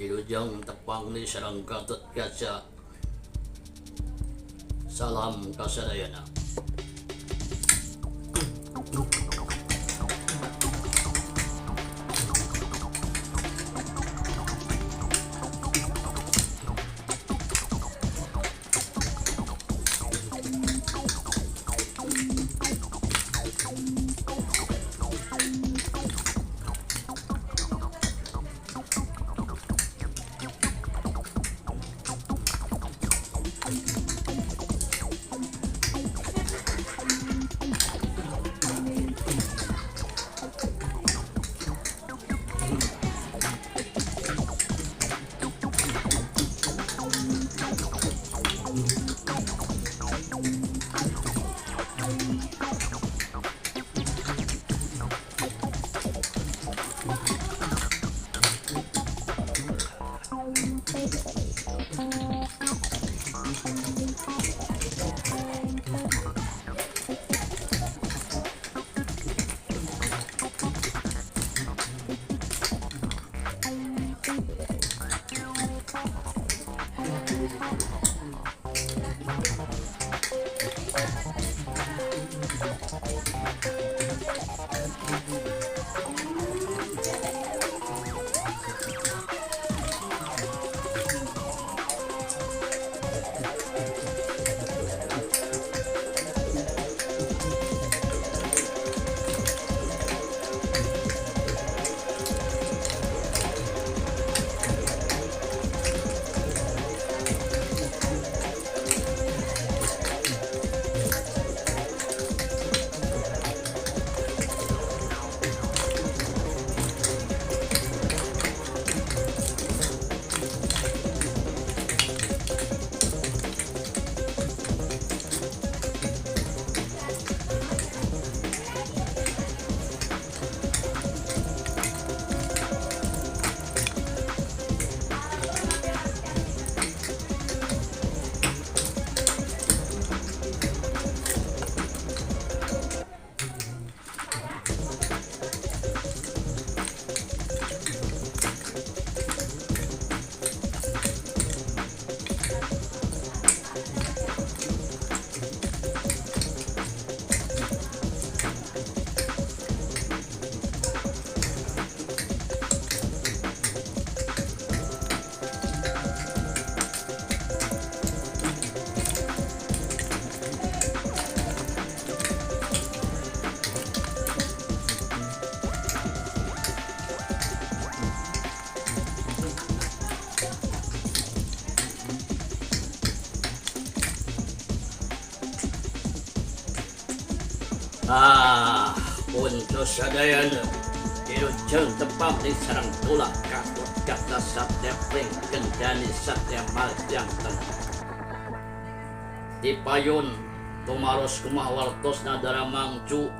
Wilujeng tepang di sareng Gatotkaca. Salam kasadayana. Ah, punto sadayana. Wilujeng tepang di sareng kula Gatotkaca Satya Pring Gendani Satya Marjang Tengah. Dipayun tumaros kumaha wartosna daramang cu.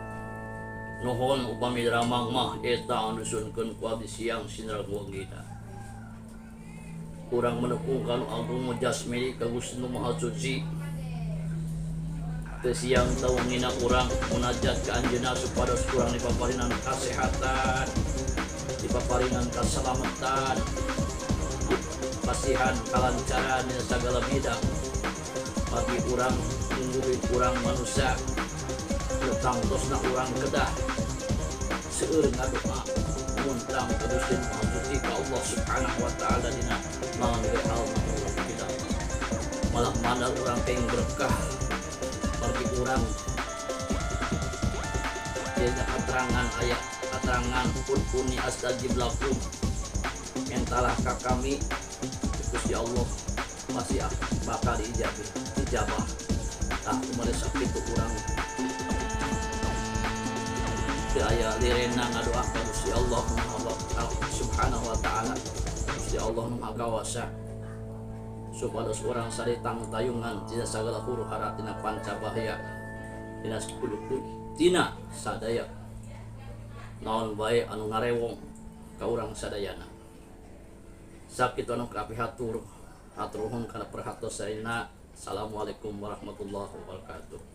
Nuhun upami daramang mah eta anu disunkeun ku abdi siang sinareng wengina. Urang menepung kanu agung jasmini ka Gusti Nu Maha Suci. Teu siang teu wengina urang munajat ka anjeunna supados urang dipaparinan kasehatan, dipaparinan kasalamatan, dipasihan kalancaran dina sagala bidang. Bagi urang nungguin urang manusia nu tangtosna urang kedah seueur ngadoa muntang ka Gusti Nu Maha Suci ka Allah Subhanahu wa taala dina naon ge hal bidang. Malah mandal urang teh berkah bagi urang dina keterangan ayat keterangan ud'uni astajib lakum, mintalah ka kami Gusti Allah masih bakal diijabah ijabah. Tah kumaha sakitu urang teu aya lirena ngadoa ka Gusti Allah Subhanahu wa taala. Gusti Allah nu Maha Kawasa supados urang saritang tayungan tina sagala huru hara tina panca bahaya tina sepuluh tina sadaya naon bae anu ngarewong ka urang sadayana. Sakitu anu kapihatur hatur nuhun kana perhatosanna. Assalamualaikum warahmatullahi wabarakatuh.